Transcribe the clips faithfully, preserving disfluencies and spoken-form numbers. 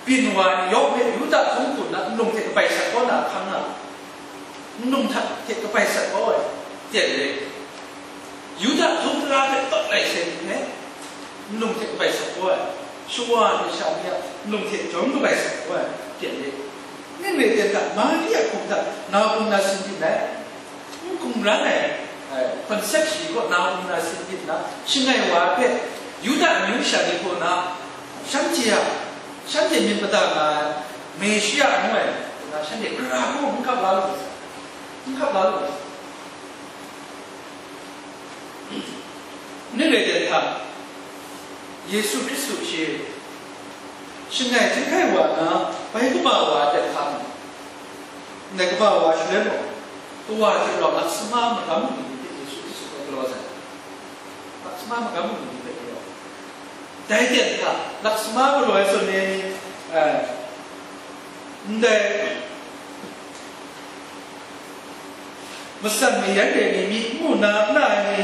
Byin wa ni yawng hpe Yuda hpung hku nna nlung hte kabai sat kau na hkang nga, nlung hta hte kabai sat kau ai, tyen re. Yuda hpung tara hpe tawt lai sai ni hpe, nlung hte kabai sat kau ai, shawa ni sha ni a nlung hte jawm kabai sat kau ai, tyen re. Ning rai ten hta, Mari a hkum hta, na hpung na sin byin ai, n hkungran ai, ai, concept shi kaw na hpung na sin byin nna, shangai wa hpe, Yuda amyu sha ni kaw na, shanhte a, shanhte myit mada nga ai, Meshia ngu ai, kaw na shanhte gara hku n hkap la lu, n hkap la lu. Ning rai ten hta, Yesu Hkristu shi, shangai hte hkai wa na, bai kaba wa ai hta, ndai kaba wa shaloi mung, kawa hte rau laksama magam bungli ni hpe Yesu Hkristu hpe galaw sai. Laksama magam bungli ni hpe galaw. Dai ten hta, laksama galaw ai zawn e ni, eh, ndai, masan mayan re ai ni, myi n mu na n na ai ni,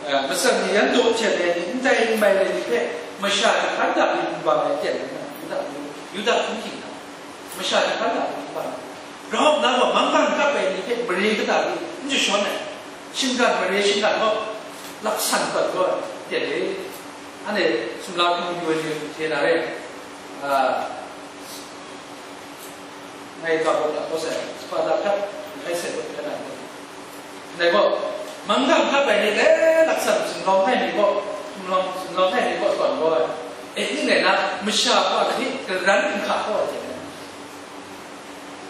eh, masan mayan daw hten ai ni, ndai n mai re ai ni hpe masha jahpan da ai ni bang ai tyen ai na, Yuda, Yuda hpung hking na, masha jahpan da ai ni bang ai. Grau nna gaw manggang kap ai ni hpe mare kata ni n jashawn ai, shinggan mare shinggan gaw laksan tawn gaw ai, tyen re. Anhte sumla hkum yu ai ni hte na re, a, ngai ga gaw da kau sai, Sparta hkat, ngai sai gaw da na. Ndai gaw, manggang hkap ai ni le, laksan sumlawng ai ni gaw, sumlawng, sumlawng ai ni gaw tawn gaw ai. E, ning rai na, masha gaw hte karan n hka kau ai hte.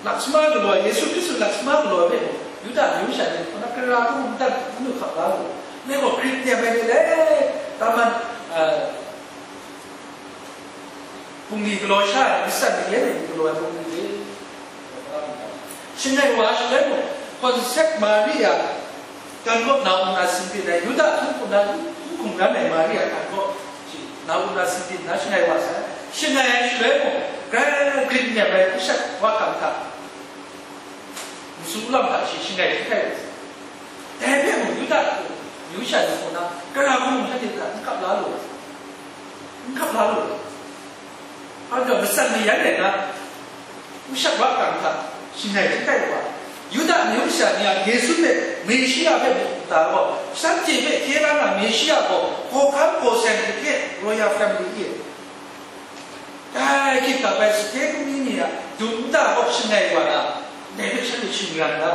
Laksama galaw, Yesu Hkristu laksama galaw hpe mung, Yuda amyu sha ni hpe na, gara hku n dan, n lu hkap la lu. Ngai gaw Grik nem ai ni le, taman, a, bungli galaw sha ai, masan ni le ni galaw ai bungli re. Shangai wa shaloi mung, Konsep Mari a kan kaw na hpung na sin byin ai, Yuda hpung hku na n hkungran ai Mari a kan kaw shi na hpung na sin byin na shangai wa sai. Shangai ai shaloi mung, grai Grik nem ai ushat wa kang hta, nsu lam hta shi shangai hte hkai wa sai. Dai hpe mung Yuda hku, Yuda ni hku na, gara hku mung shanhte hta n hkap la lu, n hkap la lu. Anhte masan mayan rai na, ushat wa kang hta, shangai hte hkai wa, Yuda amyu masha ni a Yesu hpe Meshia hpe myit mada gaw, shanhte hpe hkye la na Meshia gaw hkawhkam hkaw seng hte royal family e, dai hkyit ga bai sahte hkungni ni a dum nta gaw shangai wa na, dai hpe shanhte shingran da,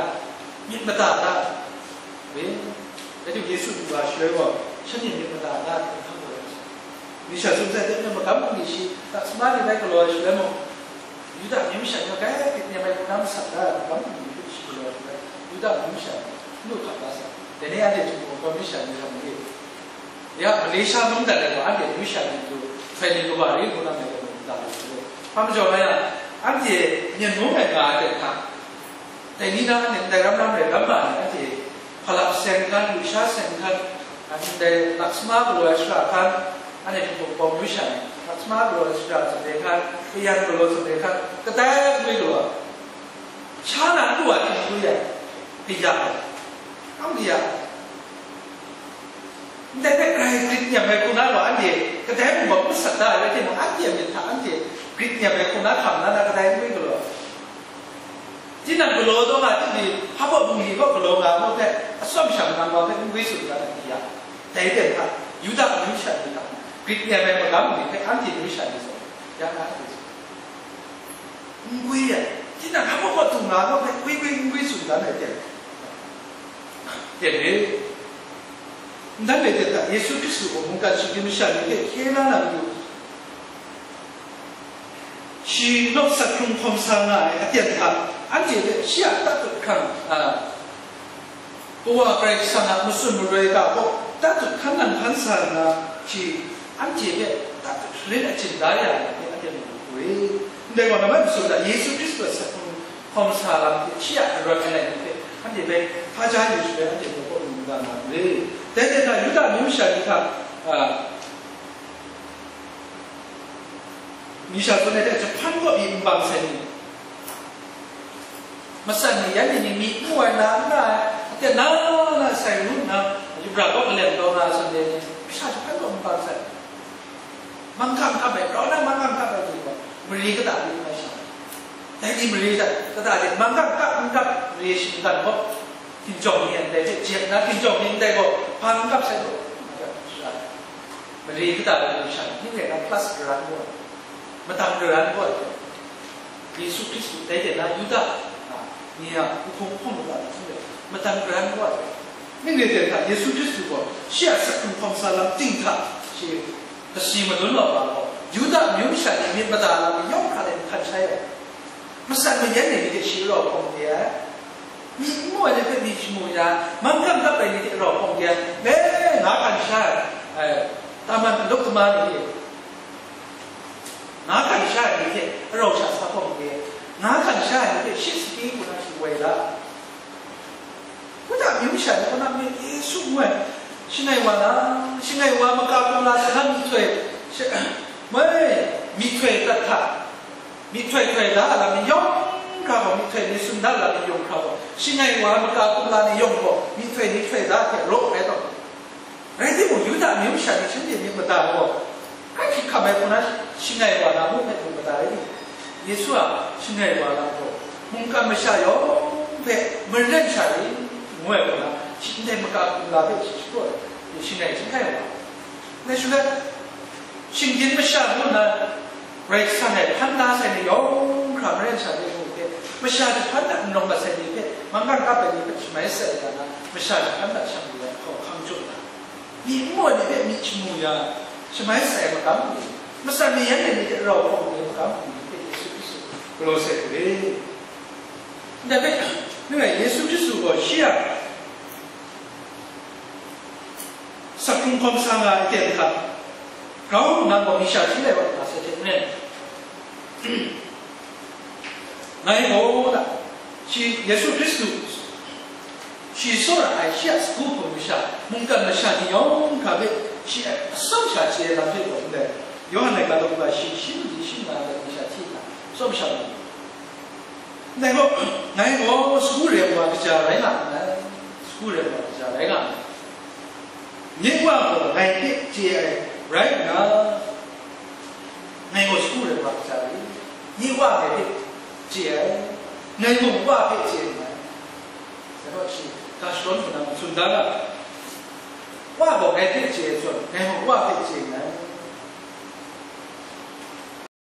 myit mada da. Wi, dai hte Yesu du wa shaloi gaw, shanhte myit mada na hte hkam gaw ai. Mishta sumsai hte myen magam bungli shi, laksama ni bai galaw ai shaloi mung, Yuda amyu masha ni grai Grik nem ai hku na masak da ai magam bungli hpe shi galaw ai shaloi, Yuda amyu masha ni n lu hkap la sai. Dai ni anhte Jinghpaw Wunpawng mishta ni lam re. Ya, Malaysia mung dat ai gaw, anhte amyu masha ni du, sai ni kawa ri ngu na mai gaw, mung dat ai shaloi. Hpa majaw nga yang, anhte Myen mung ai nga ai hte hkang, dai ni na anhte ndai ram lam rai ram ma ai, anhte hpalap seng hkan, lusha seng hkan, anhte ndai laksama galaw ai shara hkan, anhte hpung bawng lusha ai, laksama galaw ai shara tsun ai hkan, kayan galaw tsun ai hkan, kadai n gwi galaw ai. Sha na n lu ai hte n gwi ai, kaya ai, kam kaya ai. Ndai hpe grai Grik nem ai hku na gaw, anhte kadai mung gaw n masak da ai rai timung, anhte a myit hta anhte Grik nem ai hku na hkam na, na kadai n gwi galaw ai? Tinang galaw taw nga, tinang hpa bungli kaw galaw nga gaw hpe, atsawm sha manang wa hpe n gwi tsun ga ai, ya. Dai hte hta, Yuda amyu sha ni hta, Grik nem ai magam ni hpe anhte amyu sha ni zawn, ya na hte tsun. N gwi ai, tinang hpa kaw dung nga gaw hpe gwi gwi n gwi tsun dan ai hte, hte re. N dan ai hte hta, Yesu Hkristu gaw mungkan shinggyim masha ni hpe hkye la na matu, shi naw sat hkrung hkawm sa nga ai aten hta, anhte hpe shi a tatut hkrang, a, Kawa Karai Kasang a matsun maroi ga gaw tatut hkan nang hkan sa nna, shi anhte hpe tatut sharin achyin da ya ai hpe anhte mu ai. Ndai gaw, namai masu hta Yesu Hkristu a sat hkrung hkawm sa lam hte shi a arawt alai ni hpe anhte hpe hpa ja yu shaloi, anhte hpe kaw lu n ga na re. Dai hte na, Yuda amyu masha ni hta, a, Mishta tsun ai hte jahpan kaw pyi n bang sai ni, matsan ni yan ni ni myi n mu ai na n na ai, aten na na sai ru nna, yubra kaw kalem taw na ai asan ni, masha jahpan kaw n bang sai. Manggang hkap ai, grau na manggang hkap ai ni gaw, Mari kata ni mai sha. Dai ni mari kata, kata de, manggang kap n kap mari shinggan gaw, hkinjawng ni ndai hte, jep na hkinjawng ni ndai gaw, hpa n kap sai gaw, mari kata ni mai sha, ni rai na plus karan gaw, matang karan gaw, Yesu Hkristu dai de na Yuda, a, ni a, hpung hpung kata ni hte, matang karan gaw, ni rai de na Yesu Hkristu gaw, shi a sakhkrung hkawm sa lam ting hta, shi, Kasi madun wa wa gaw, Yuda amyu masha ni myit mada lam yawng hkra de hkan shai ai. Masan mayan ai ni hte shi rau hpawng de ai. Myi n mu ai ni hte myi shamu ya, manggang kap ai ni hte rau hpawng de ai. E, nga hkan sha ai, ai, taman n dawk tama ni, nga hkan sha ai ni hte rau sha sa hpawng de ai. Nga hkan sha ai ni hte shi sati hku na shi woi la. Kuta amyu masha ni kaw na myit Yesu ngu ai, shangai wa na, shangai wa maka kumla sagan myihtoi, shi-, mai, myihtoi dat hta, myihtoi htoi da lam ni yawng hkra gaw, myihtoi ni tsun da lam ni yawng hkra gaw, shangai wa maka kumla ni yawng gaw, myihtoi ni htoi da hte raw ai taw. Rai timung, Yuda amyu masha ni shanhte myit mada gaw, hkrai hkrit hkam ai hku na shangai wa na mung hpe myit mada rai ni? Yesu a shangai wa na gaw, mungkan masha yawng hpe maren sha ring ngu ai hku na, shi ndai maka kumla hpe shi shapraw ai, shangai shangai wa. Dai shaloi, shinggyim masha ngu nna, Karai Kasang e hpan da sai ni yawng hkra maren sha de mung hte, masha jahpan dat n rawng mat sai ni hpe, manggang kap ai ni hpe shamai sai ai ga na, masha jahpan dat shang lu ai hkau hkang jaw na, myi n mu ai ni hpe myi shamu ya, shamai sai ai magam ni, matsan mayan ai ni hte rau hpawng ai magam ni hpe Yesu Hkristu galaw sai hku re. Ndai hpe, ngai Yesu Hkristu gaw shi a, Sakhkrung hkawm sa nga ai aten hta, grau nnan gaw masha hti lai wa nga sai hte maren, ngai gaw na, shi Yesu Hkristu, shi tsawra ai shi a sagu hpung masha, mungkan masha ni yawng hkra hpe shi a atsawm sha chye ai lam hpe gaw ndai, Yawhan laika daw shi, shi mali shi nga ai masha hti hta, atsawm sha lu. Ndai gaw, ngai gaw sagu rem wa kaja rai nga nngai, sagu rem wa kaja rai nga nngai. Nye Wa gaw ngai hpe chye ai rai nna, ngai gaw sagu rem wa kaja rai. Nye Wa ngai hpe chye ai, ngai mung Wa hpe chye nngai. Dai gaw shi, ga shadawn hku na tsun da ga, Wa gaw ngai hpe chye ai zawn, ngai mung Wa hpe chye nngai.